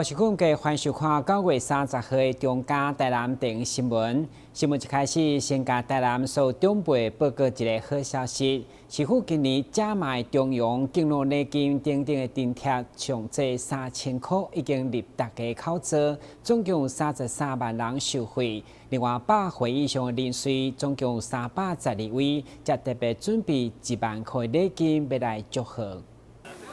我是顧嘅歡迎收看9月30號的中嘉台南電新聞。新聞一開始，先共台南所有長輩報告一个好消息：市府今年加碼中央敬老禮金等等的津貼，上濟3000箍已經入大家口座，總共33萬人受惠。另外，100歲以上的人士總共312位，才特別準備1萬箍禮金欲來祝賀。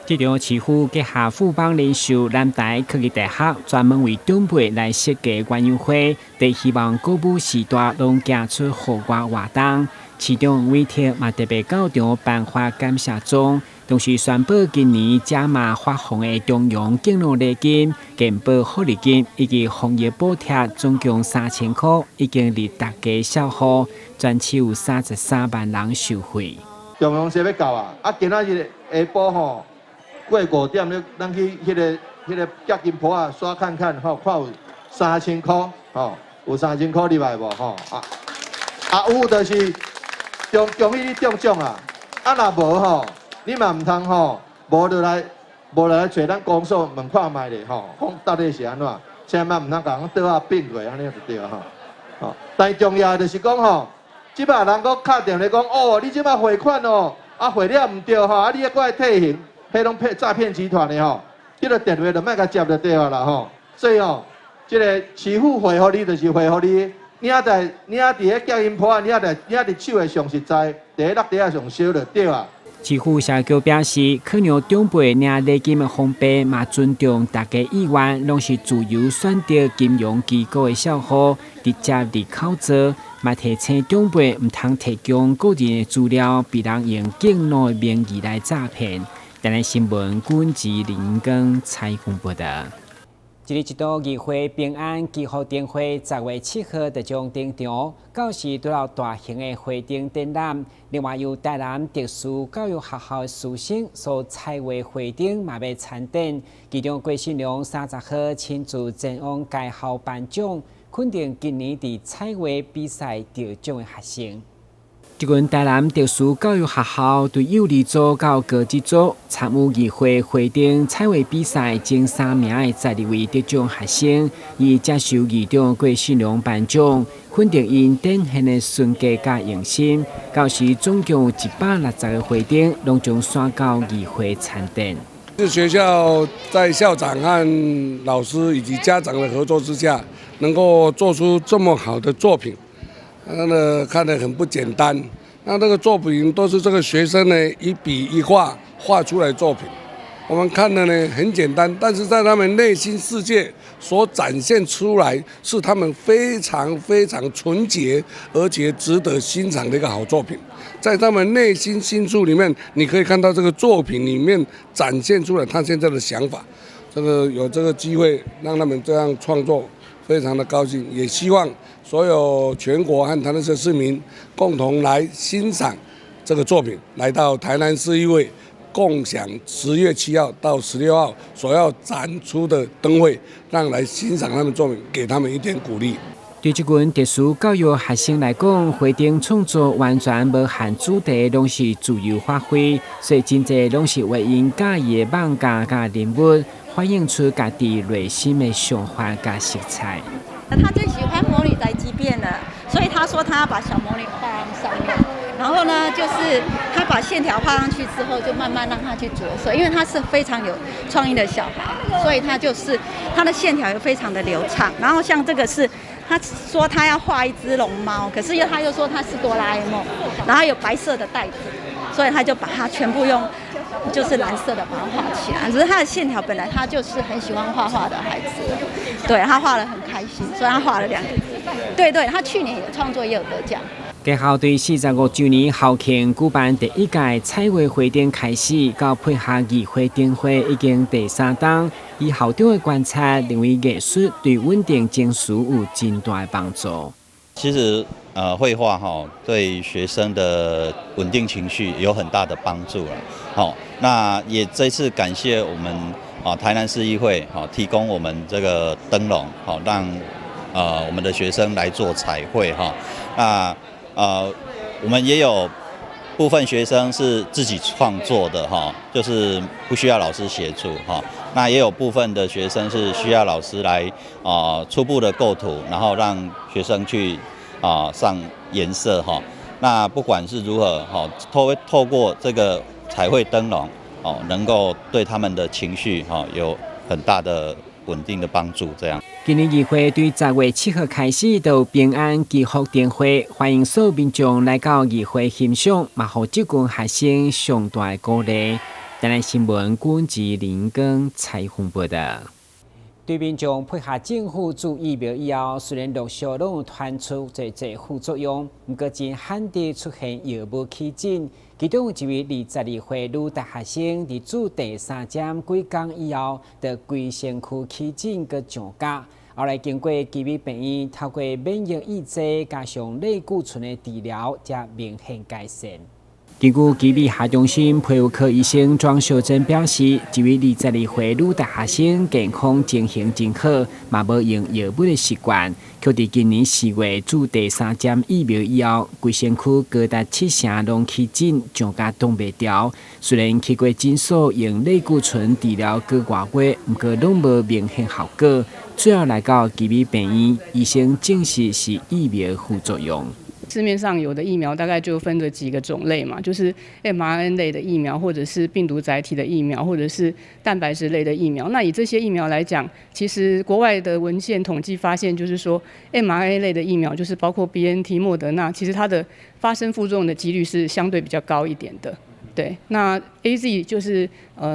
這場市府結合富邦人壽南台科技大學專門為長輩來設計園遊會，佇希望鼓舞時代攏行出戶外活動。市長委託嘛特別到場頒發感謝狀，同時宣布今年加碼發放的中央敬老禮金、健保福利金以及防疫補貼，總共三千箍，已經佇大家帳戶，全市有33萬人受惠。中央社欲到啊！啊，今仔日下晡吼，過5點，咧，咱去彼个夾金鋪仔刷看看吼，看有三千箍吼，有三千箍入來無吼？啊啊有就是恭恭喜你中獎啊！啊若無吼，你嘛毋通吼，無就來無來揣咱公所問看覓咧吼，講到底是按怎？千萬毋通共人桌仔變過按呢就對吼。吼，但重要就是講吼，這擺人閣敲電話講哦，你這擺匯款哦，啊匯了毋對吼，啊你猶閣愛退還。彼攏騙詐騙集團的吼，這个電話就莫共接就對啊啦吼。所以吼，這个市府匯予你就是匯予你，領在領佇彼夾銀鋪仔，領佇手的上實在，佇咧落地仔上燒就對啊。市府社局表示，可讓長輩領禮金的方便，嘛尊重大家意願，攏是自由選擇金融機構的帳戶，直接入口座。嘛提醒長輩毋通提供個人的資料，被人用敬老的名義來詐騙。台南新聞，軍志林根採訪報道。一年一度議會平安祈福燈會10月7號就將登場，到時拄有大型的花燈展覽。另外，由台南特殊教育學校師生所彩畫花燈嘛欲參展。其中郭信良30號親自前往該校頒獎，肯定今年佇彩畫比賽得獎的學生。這群台南特殊教育學校對幼兒組到高職組參與議會花燈彩畫比賽前三名的12位得獎學生，伊接受議長郭信良頒獎，肯定𪜶展現的純潔佮用心。到時總共有160個花燈，攏將徙到議會參展。是學校在校長和老師以及家長的合作之下，能夠做出這麼好的作品。那個看得很不簡單，那這個作品都是這個學生呢一筆一畫畫出來作品。我們看的呢很簡單，但是在他們內心世界所展現出來，是他們非常非常純潔而且值得欣賞的一個好作品。在他們內心深處裡面，你可以看到這個作品裡面展現出來他現在的想法。這個有這個機會讓他們這樣創作，非常的高興，也希望所有全國和台南市市民共同來欣賞這個作品，來到台南市議會共享10月7號到16號所要展出的燈會，讓來欣賞他們作品，給他們一點鼓勵。對這群特殊教育學生來講，花燈創作完全無限主題，攏是自由發揮，所以真濟攏是畫𪜶佮意的艋舺佮人物，反映出家己內心的想法佮色彩。他最喜歡魔女宅急便了，所以他說他要把小魔女畫上面。然後呢，就是他把線條畫上去之後，就慢慢讓他去着色，因為他是非常有創意的小孩，所以他就是他的線條又非常的流暢。然後像這個是，他說他要畫一隻龍貓，可是又他又說他是哆啦 A 夢，然後有白色的袋子，所以他就把它全部用就是藍色的把它畫起來。只是他的線條本來他就是很喜歡畫畫的孩子，對，他畫得很開心，所以他畫了兩個。對對，他去年也創作也有得獎。該校對45週年校慶舉辦第一屆彩畫花燈開始，到配合議會燈會已經第三冬。以校長的觀察，認為藝術對穩定情緒有真大的幫助。其實，繪畫哈對學生的穩定情緒有很大的幫助了。好，那也這次感謝我們啊台南市議會好提供我們這個燈籠，好讓我們的學生來做彩繪哈。那我們也有部分學生是自己創作的哈，就是不需要老師協助哈。那也有部分的學生是需要老師來初步的構圖，然後讓學生去上顏色哈。那不管是如何哈，透過這個彩繪燈籠哦，能夠對他們的情緒哈有很大的穩定的幫助。這樣。今年議會對10月7號開始就平安祈福燈會，歡迎所有民眾來到議會欣賞，嘛予這群學生上大的鼓勵。台南新聞郭志林跟采訪報道。對民眾配合政府注疫苗以後，雖然陸續攏有傳出濟濟副作用，毋過真罕得出現藥物起疹。其中有一位22歲女大學生，佇注第三針幾工以後，就規身軀起疹閣上架。後來經過奇美病院透過免疫抑制加上類固醇的治療，才明顯改善。根據奇美下中心皮膚科醫生莊秀珍表示，這位22歲女大學生健康情形真好，嘛無用藥物的習慣，卻佇今年4月注第三針疫苗以後，規身軀高達7成攏起疹，上甲擋袂牢。雖然去過診所用類固醇治療幾外月，毋過攏無明顯效果。最後來到奇美病院，醫生證實是疫苗副作用。市面上有的疫苗大概就分這幾個種類嘛，就是 mRNA 類的疫苗，或者是病毒載體的疫苗，或者是蛋白質類的疫苗。那以這些疫苗來講，其實國外的文獻統計發現，就是說 mRNA 類的疫苗，就是包括 BNT、莫德納，其實它的發生副作用的幾率是相對比較高一點的。對，那 AZ 就是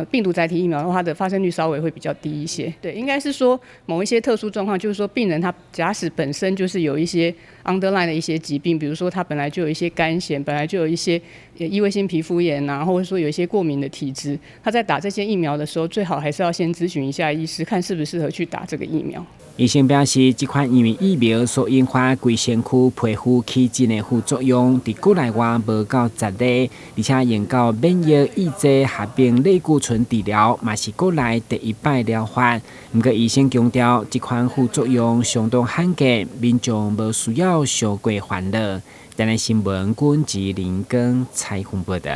病毒載體疫苗的話，它的發生率稍微會比較低一些。對，應該是說某一些特殊狀況，就是說病人他假使本身就是有一些 underlying 的一些疾病，比如說他本來就有一些乾癬，本來就有一些異位性皮膚炎啊，或者說有一些過敏的體質，他在打這些疫苗的時候，最好還是要先諮詢一下醫師，看適不適合去打這個疫苗。醫生表示，這款因為疫苗所引發規身軀皮膚起疹的副作用，佇國內外無夠10例，而且用到免疫抑制合併類固醇治療，嘛是國內第一擺療法。毋過醫生強調，這款副作用相當罕見，民眾無需要傷過煩惱。台南新聞郭志林跟采訪報道。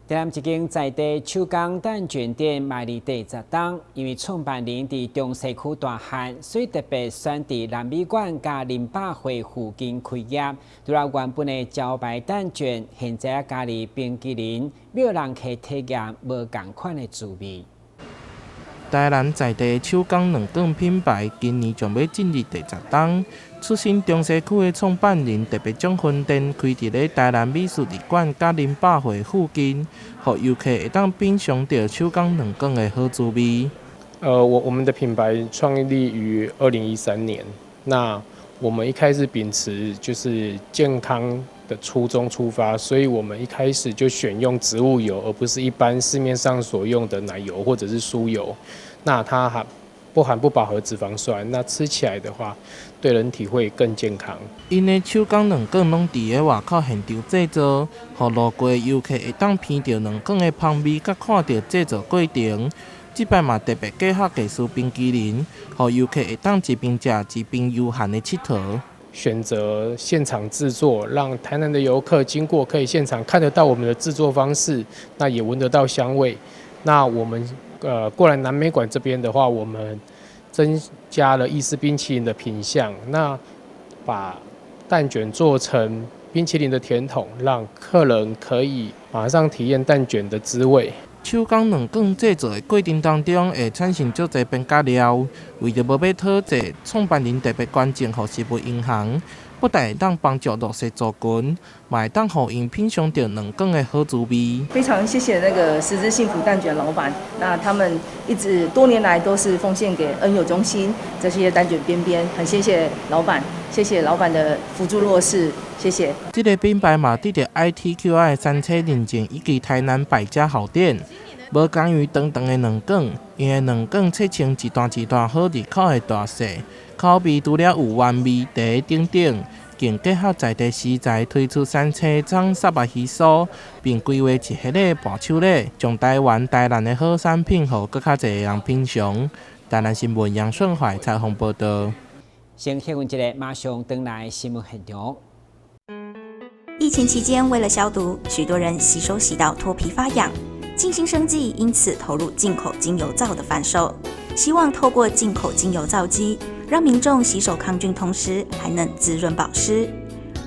台南一間在地手工蛋捲店邁入第10冬，因為創辦人佇中西區大漢，所以特別選佇南美館佮林百貨附近開業。除了原本的招牌蛋捲，現在加入冰淇淋，予人客體驗無仝款的滋味。台南在地手工軟卷品牌，今年將欲進入第10冬。出身中西區的創辦人特別將分店開佇咧台南美術館佮林百貨附近，予遊客會當品嚐著手工軟卷的好滋味。我們的品牌創立於2013年，那我們一開始秉持就是健康的初衷出發，所以我們一開始就選用植物油，而不是一般市面上所用的奶油或者是酥油。那它含不含不飽和脂肪酸，那吃起來的話，對人體會更健康。𪜶的手工軟卷攏佇咧外口現場製作，予路過遊客會當聞著軟卷的芳味，佮看著製作過程。這擺嘛特別結合藝術冰淇淋，予遊客會當一邊食一邊悠閒的𨑨迌。選擇現場製作，讓台南的遊客經過可以現場看得到我們的製作方式，那也聞得到香味。那我們過來南美館這邊的話，我們增加了意式冰淇淋的品項，那把蛋捲做成冰淇淋的甜筒，讓客人可以馬上體驗蛋捲的滋味。手工軟卷製作的過程當中，會產生足濟邊角料。為著無欲討債，創辦人特別捐贈予食物銀行，不但會當幫助弱勢族群，嘛會當予𪜶品嚐著軟卷的好滋味。非常謝謝那個食之幸福蛋捲老闆，那他們一直多年來都是奉獻給恩友中心這些蛋捲邊邊，很謝謝老闆，謝謝老闆的扶助弱勢，謝謝。這個品牌嘛得著 ITQI 三星認證，以及台南百家好店。無仝於長長的軟卷，𪜶的軟卷切成一段一段好入口的大細，口味除了有原味、茶等等，更結合在地食材推出三星蔥沙白魚酥，並規劃一系列伴手禮，將台灣台南的好產品，予閣較濟人品嚐。台南新聞楊順懷採訪報道。先歇睏一下，馬上轉來新聞現場。疫情期間，為了消毒，許多人洗手洗到脫皮發癢。靜心生技因此投入進口精油皂的販售，希望透過進口精油皂機，讓民眾洗手抗菌，同時還能滋潤保濕。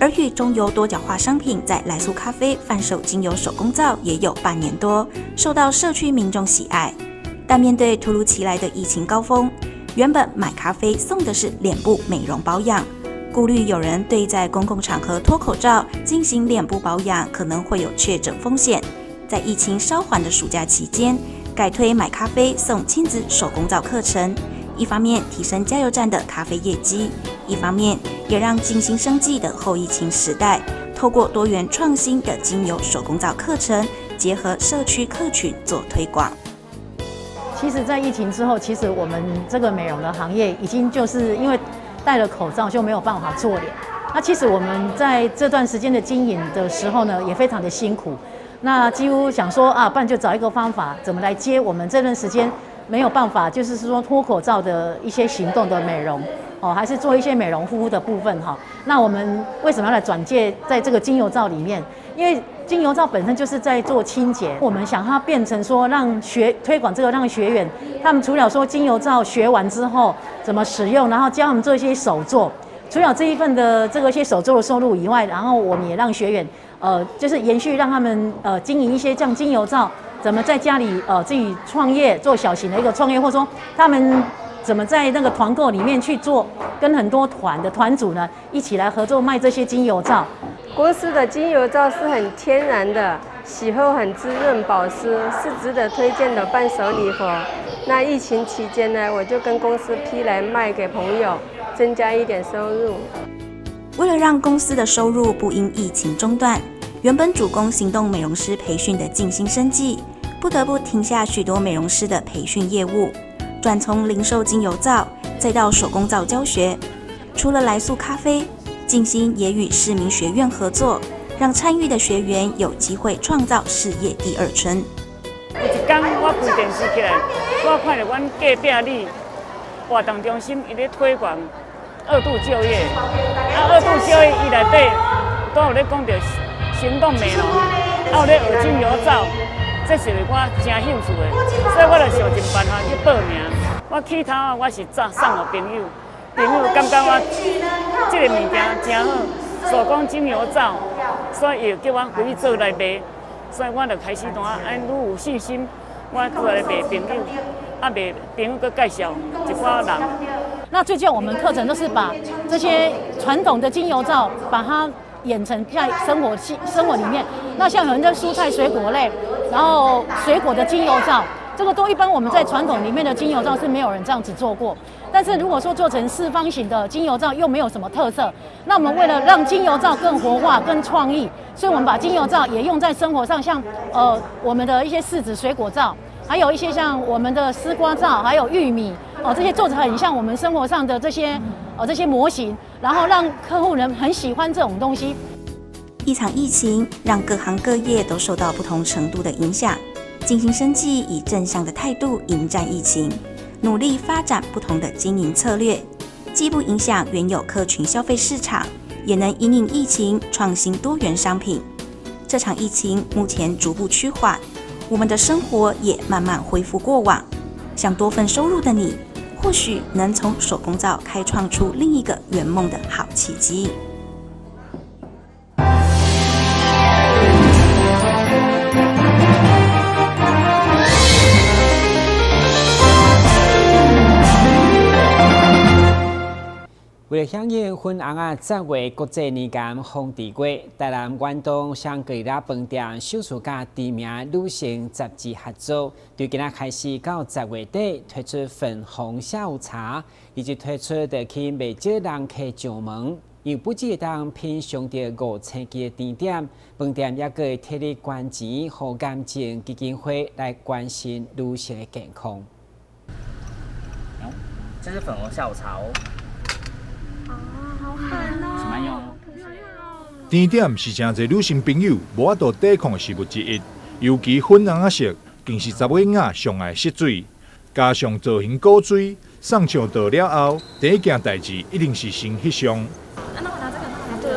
而與中油多角化商品在來素咖啡販售精油手工皂也有半年多，受到社區民眾喜愛。但面對突如其來的疫情高峰，原本買咖啡送的是臉部美容保養，顧慮有人對在公共場合脫口罩進行臉部保養可能會有確診風險，在疫情稍緩的暑假期間，改推買咖啡送親子手工皂課程。一方面提升加油站的咖啡業績，一方面也讓靜心生技的後疫情時代，透過多元創新的精油手工皂課程，結合社區客群做推廣。其實，在疫情之後，其實我們這個美容的行業已經就是因為戴了口罩就沒有辦法做臉。那其實我們在這段時間的經營的時候呢，也非常的辛苦。那幾乎想說啊，不然就找一個方法，怎麼來接我們這段時間沒有辦法，就是說脫口罩的一些行動的美容哦，還是做一些美容護膚的部分哈。那我們為什麼要來轉介在這個精油皂裡面？因為精油皂本身就是在做清潔，我們想它變成說讓學推廣這個，讓學員他們除了說精油皂學完之後怎麼使用，然後教他們做一些手作，除了這一份的這個些手作的收入以外，然後我們也讓學員就是延續讓他們經營一些像精油皂。怎麼在家裡自己創業做小型的一個創業，或者說他們怎麼在那個團購裡面去做，跟很多團的團主呢一起來合作賣這些精油皂。公司的精油皂是很天然的，洗後很滋潤保濕，是值得推薦的伴手禮盒。那疫情期間呢，我就跟公司批來賣給朋友，增加一點收入。為了讓公司的收入不因疫情中斷，原本主攻行動美容師培訓的靜心生技，不得不停下許多美容師的培訓業務，轉從零售精油皂，再到手工皂教學。除了來素咖啡，靜心也與市民學院合作，讓參與的學員有機會創造事業第二春。有一天我開電視起來，我看到阮隔壁里活動中心伊咧推廣二度就業，啊二度就業伊內底都有咧講著行動美容，啊有咧學精油皂。這是我真興趣的，所以我就想盡辦法去報名。我起頭啊，我是送予朋友，朋友感覺我這個物件真好，手工精油皂，所以伊就叫我回去做來賣。所以我就開始怎啊，按愈有信心，我出來賣朋友，啊賣朋友閣介紹一寡人。那最近我們課程都是把這些傳統的精油皂，把它演成在生活裡面。那像有人在蔬菜水果類。然後水果的精油皂，這個都一般我們在傳統裡面的精油皂是沒有人這樣子做過。但是如果說做成四方形的精油皂又沒有什麼特色，那我們為了讓精油皂更活化、更創意，所以我們把精油皂也用在生活上，像我們的一些柿子水果皂，還有一些像我們的絲瓜皂，還有玉米哦，這些做成很像我們生活上的這些這些模型，然後讓客戶人很喜歡這種東西。一場疫情讓各行各業都受到不同程度的影響。靜心生技以正向的態度迎戰疫情，努力發展不同的經營策略，既不影響原有客群消費市場，也能因應疫情創新多元商品。這場疫情目前逐步趨緩，我們的生活也慢慢恢復過往。想多份收入的你，或許能從手工皂開創出另一個圓夢的好契機。為了響應粉紅仔十月國際年間防治月，台南遠東香格里拉飯店首次佮知名女性雜誌合作，對今仔開始到10月底推出粉紅下午茶，以及推出就去袂少人客上門，又不只會當品嚐著5000支的甜點，飯店猶閣會特別捐錢予癌症基金會來關心女性的健康。這是粉紅下午茶哦。甜點是誠濟女性朋友無法度抵抗的食物之一，尤其粉紅仔色，更是查某囡仔上愛色水。加上造型古錐，送上桌了後，第一件代誌一定是先翕相。啊，那我拿這個，拿這個。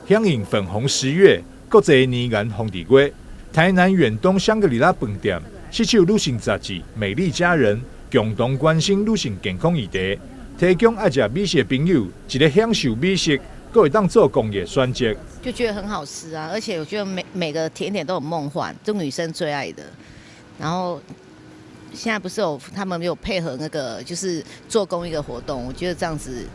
響應粉紅十月國際乳癌防治月，台南遠東香格里拉飯店攜手女性雜誌《美麗佳人》，共同關心女性健康議題，提供愛食美食的朋友一个享受美食，閣會當做公益選擇。就覺得很好吃啊，而且我覺得每每個甜點都很夢幻，就女生最愛的。然後現在不是有他們有配合那個，就是做公益的活動，我覺得這樣子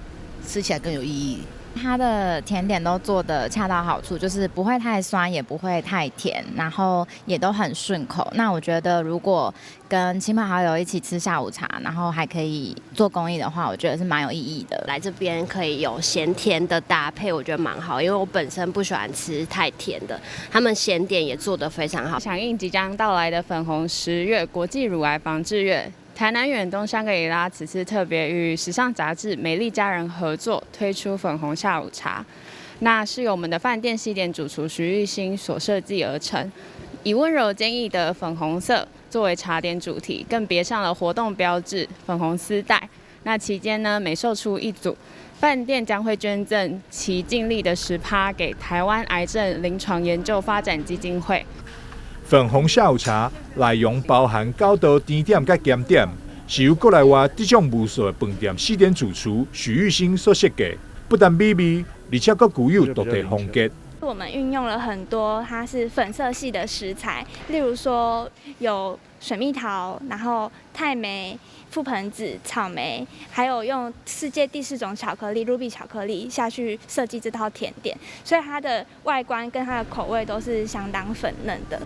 吃起來更有意義。它的甜點都做得恰到好處，就是不會太酸，也不會太甜，然後也都很順口。那我覺得如果跟親朋好友一起吃下午茶，然後還可以做公益的話，我覺得是蠻有意義的。來這邊可以有鹹甜的搭配，我覺得蠻好，因為我本身不喜歡吃太甜的，他們鹹點也做得非常好。響應即將到來的粉紅十月國際乳癌防治月。台南遠東香格里拉此次特別與時尚雜誌《美麗佳人》合作推出粉紅下午茶，那是由我們的飯店西點主廚徐玉興所設計而成，以溫柔堅毅的粉紅色作為茶點主題，更別上了活動標誌粉紅絲帶。那期間呢，每售出一組，飯店將會捐贈其淨利的10%給台灣癌症臨床研究發展基金會。粉紅下午茶內容包含九道甜點佮鹹點，是由國內外得獎無數的飯店西點主廚許玉興所設計，不但美味，而且閣具有獨特風格。我們運用了很多它是粉色系的食材，例如說有水蜜桃，然後肽莓、覆盆子、草莓，還有用世界第四種巧克力 Ruby 巧克力下去設計這套甜點，所以它的外觀跟它的口味都是相當粉嫩的。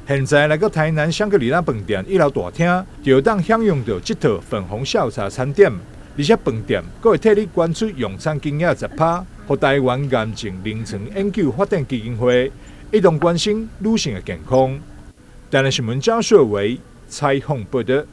現在來到台南香格里拉飯店一樓大廳，就會當享用到這套粉紅下午茶餐點，而且飯店閣會替你捐出用餐金額10%，予台灣癌症臨床研究發展基金會，一同關心女性的健康。台南新聞張雪維採訪報道。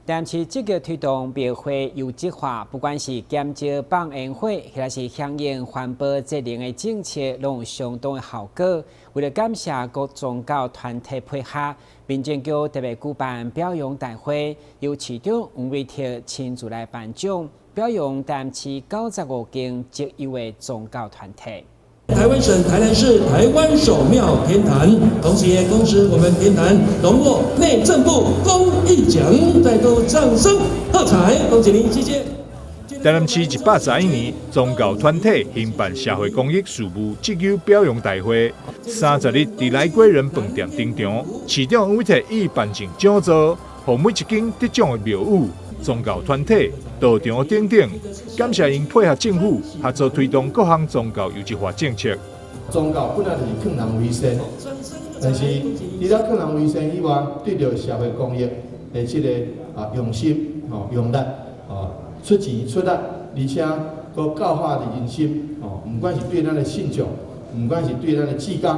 台南市積極推動廟會優質化，不管是減少放煙火，或者是響應環保節能的政策，攏有相當的效果。為了感謝各宗教團體配合，民政局特別舉辦表揚大會，由市長黃偉哲親自來頒獎，表揚台南市95間績優的宗教團體。台灣省台南市台灣首廟天壇，同時也恭喜我們天壇榮獲內政部公益獎，再度掌聲喝彩，恭喜您，謝謝。台南市111年宗教團體興辦社會公益事務績優表揚大會，30日佇來歸仁飯店登場，市長黃偉哲以頒贈獎座，予每一間得獎的廟宇、宗教團體、道場等等，感謝𪜶配合政府合作推動各項宗教優質化政策。宗教本來就是勸人為善，但是除了勸人為善以外，對著社會公益的這个用心、用力、出錢出力，而且閣教化人心，毋管是對咱的信眾，毋管是對咱的志工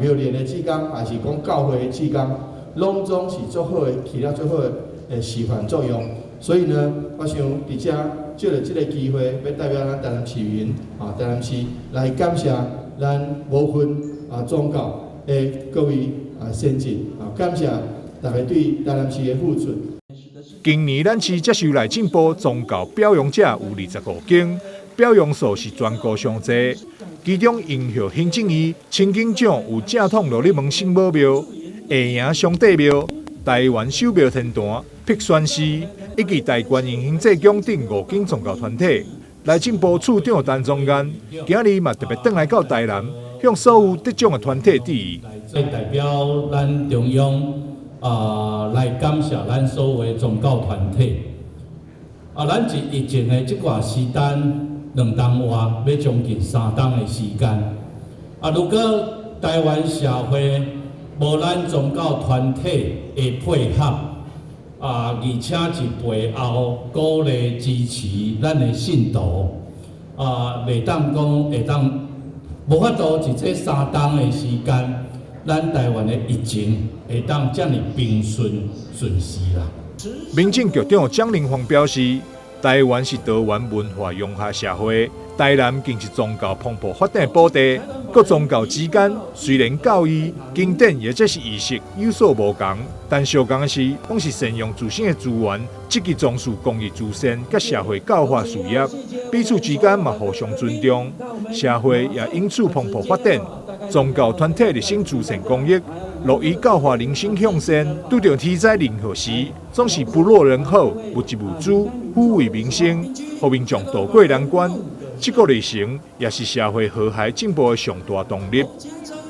廟裡的志工，還是講教會的志工，攏總是足好的，起了足好的示範作用。所以呢，我想佇遮藉著這个機會，欲代表咱台南市民台南市來感謝咱無分宗教的各位先進感謝大家對台南市的付出。今年咱市接受內政部宗教表揚者有25間，表揚數是全國上濟。其中榮耀行政院欽景獎有正統琉璃門聖母廟、下營上帝廟、台灣首廟天壇、碧宣寺，以及大觀音行濟宮等5間宗教團體。內政部次長陳宗彥今日嘛特別轉來到台南，向所有得獎的團體致意。代表咱中央來感謝咱所有的宗教團體。咱佇疫情的這段時間，2冬外，欲將近3冬的時間。如果台灣社會無咱宗教團體的配合，而且佇背後鼓勵支持咱的信徒，袂當講會當無法度佇這3冬的時間，咱台灣的疫情會當遮爾平順順時啦。民政局長蔣玲芳表示，台灣是多元文化融合社會，台南更是宗教蓬勃发展的宝地，各宗教之间虽然教义、经典或者是仪式有所無仝，但相仝的是，攏是善用自身的資源，積極從事公益慈善佮社會教化事業，彼此之間嘛互相尊重，社會也因此蓬勃發展。宗教團體熱心慈善公益，樂於教化人心向善，拄著天災人禍時，總是不落人後，募集物資，撫慰民生，予民眾渡過難關。這個歷程也是社會和諧進步的上大動力。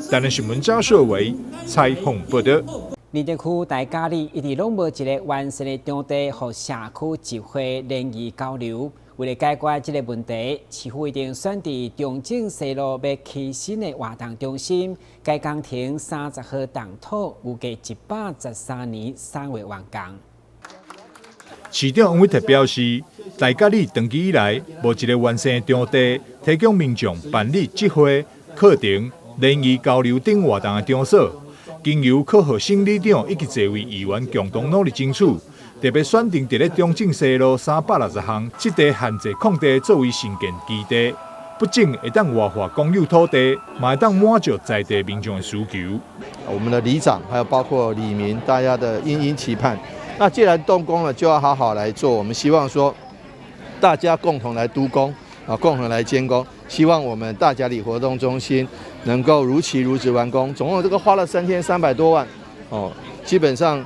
台南新聞張秀維採訪報導。新竹區大佳里一直攏無一个完善的場地，予社區集會聯誼交流。為了解決這个問題，市府已經選佇中正西路欲起新的活動中心，該工程30號動土，預計113年3月完工。市長黃偉哲表示，大佳里長期以來無一个完善的場地，提供民眾辦理集會、課程、聯誼交流等活動的場所。經由柯和興里長以及濟位議員共同努力爭取，特別選定佇咧中正西路360巷這塊閒置空地作為興建基地，不僅會當活化公有土地，嘛會當滿足在地民眾的需求。我們的里長，還有包括里民，大家的殷殷期盼。那既然動工了，就要好好來做。我們希望說，大家共同來督工啊，共同來監工。希望我們大甲里活動中心能夠如期如質完工。總共這個花了3300多萬，哦，基本上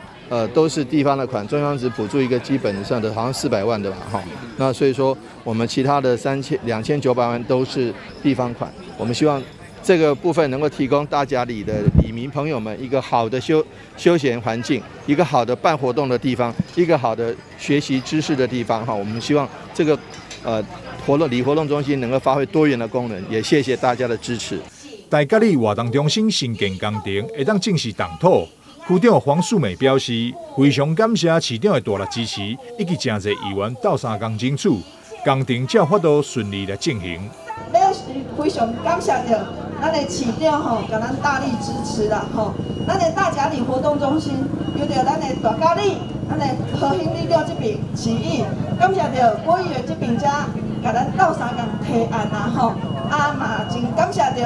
都是地方的款，中央只補助一個基本上的，好像400萬的吧，哈。那所以說，我們其他的2900萬都是地方款。我們希望這個部分能夠提供大甲里的里民朋友們一個好的休閒環境，一個好的辦活動的地方，一個好的學習知識的地方，哈。我們希望這個里活動中心能夠發揮多元的功能，也謝謝大家的支持。大甲里活動中心興建工程會當正式動土，區長黃素美表示，非常感謝市長的大力支持，以及誠濟議員鬥相共爭取，工程才有法度順利來進行。非常感謝著咱的市長吼，共咱大力支持啦吼。咱的大甲里活動中心，由著咱的大甲里，咱的何興里長這邊市議，感謝著郭議員這邊才共咱鬥相共提案啦吼。啊嘛真感謝著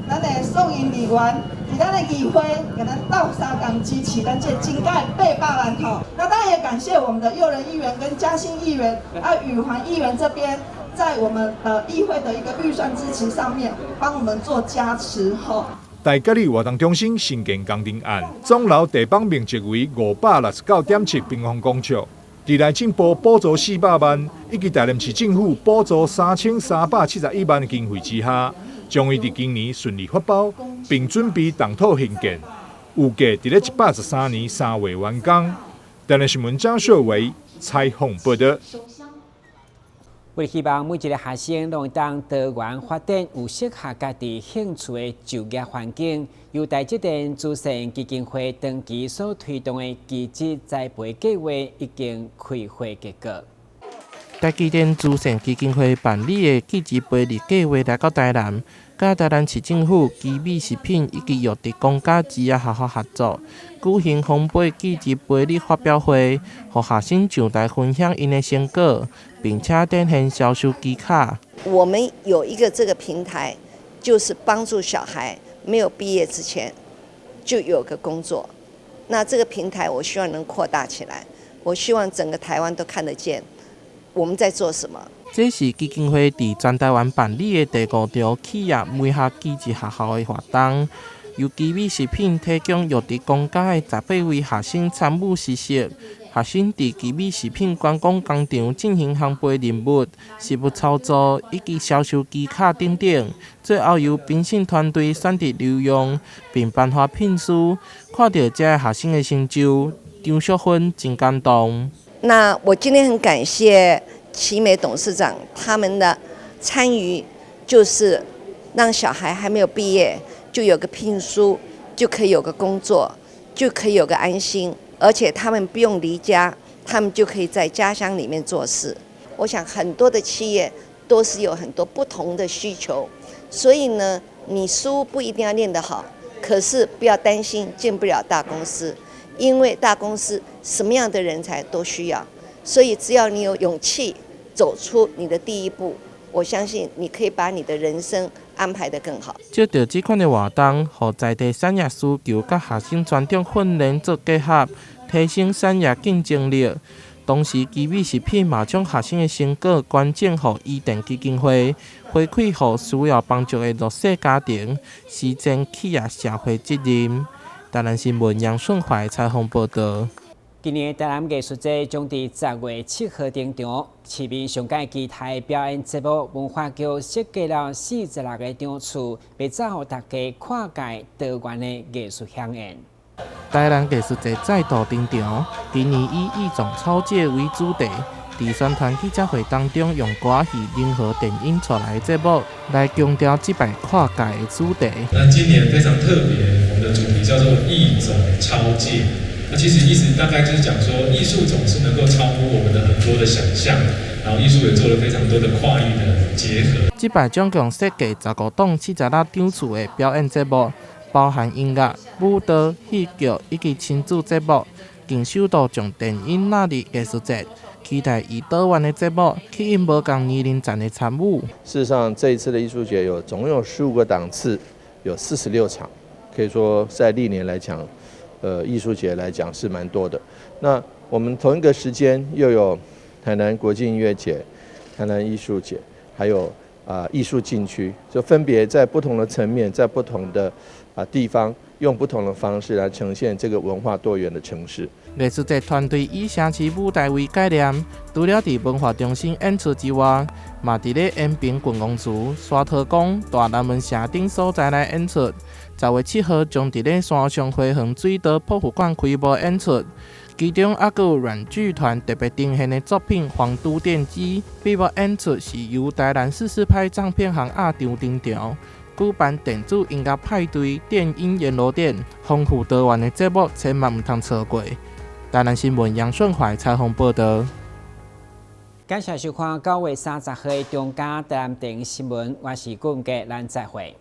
咱的宋盈議員，佇咱的議會共咱鬥相共支持咱這個增加800萬吼。那當然也感謝我們的誘人議員跟嘉興議員啊宇環議員這邊，在我們議會的一個預算支持上面，幫我們做加持吼。大甲里活動中心興建工程案總樓地板面積為569.7平方公尺，佇內政部補助400萬，以及台南市政府補助3371萬的經費之下，將會佇今年順利發包，並準備動土興建，預計佇咧113年3月完工。台南新聞張秀維採訪報導。為希望每一個學生攏會當多元發展，有適合家己興趣的就業環境，由台積電慈善基金會長期所推動的技職栽培計劃已經開花結果。台積電慈善基金會辦理的技職培育計劃來到台南，佮台南市政府、奇美食品以及玉竹公家職業學校合作，舉行烘焙技職培育發表會，予學生上台分享𪜶的成果，並且展現銷售技巧。我們有一個這個平台，就是幫助小孩沒有畢業之前就有個工作。那這個平台，我希望能擴大起來，我希望整個台灣都看得見我們在做什麼。這是基金會佇全台灣辦理的第五場企業媒合技職學校的活動，由奇美食品提供玉竹公家的18位學生參與實習。學生佇奇美食品觀光工廠進行烘焙任務、食物操作以及銷售技巧等等。最後由評審團隊選擇留用，並頒發聘書。看著這个學生的成就，張淑芬真感動。那我今天很感謝奇美董事長他們的參與，就是讓小孩還沒有畢業就有個聘書，就可以有個工作，就可以有個安心，而且他們不用離家，他們就可以在家鄉裡面做事。我想很多的企業都是有很多不同的需求，所以呢，你書不一定要念得好，可是不要擔心進不了大公司。因為大公司什麼樣的人才都需要，所以只要你有勇氣走出你的第一步，我相信你可以把你的人生安排得更好。藉著這款的活動，予在地產業需求佮學生專長訓練做結合，提升產業競爭力。同時，奇美食品嘛將學生的成果捐贈予伊甸基金會，回饋予需要幫助的弱勢家庭，實踐企業社會責任。台南新聞楊順懷採訪報道。今年台南藝術節將佇10月7號登場，市民上蓋期待表演節目，文化局設計了46個場次，欲載予大家跨界多元的藝術饗宴。台南藝術節再度登場，今年以藝種超界為主題，佇宣傳記者會當中，用歌戲、融合電影出來的節目，來強調這擺跨界的主題。那今年非常特別，我們的主題叫做藝種超界。那其實意思大概就是講說，藝術總是能夠超乎我們的很多的想象，然後藝術也做了非常多的跨域的結合。這擺總共設計15檔46場次的表演節目，包含音樂、舞蹈、戲劇以及親子節目，更首度將電影納入藝術節，期待以多元的節目吸引無仝年齡層的參與。事實上，這一次的藝術節有總共有15個檔次，有46場，可以說在歷年來講，藝術節來講是蠻多的。那我們同一個時間又有台南國際音樂節、台南藝術節，還有藝術禁區，就分別在不同的層面，在不同的地方，用不同的方式來呈現這個文化多元的城市。藝術節團隊以城市舞台為概念，除了佇文化中心演出之外，嘛佇咧延平郡王祠、沙頭宮、大南門城頂所在來演出。10月7號將佇咧山上花園水道博物館開幕演出，其中猶閣有軟劇團特別呈現的作品《皇都電機》。閉幕演出是由台南四四拍唱片行壓場登場，舉辦電子音樂派對、電音閻羅殿，豐富多元的節目，千萬毋通錯過。台南新聞楊順懷採訪報道。感謝收看9月30號的中嘉台南電視新聞，我是顧文傑，咱再會。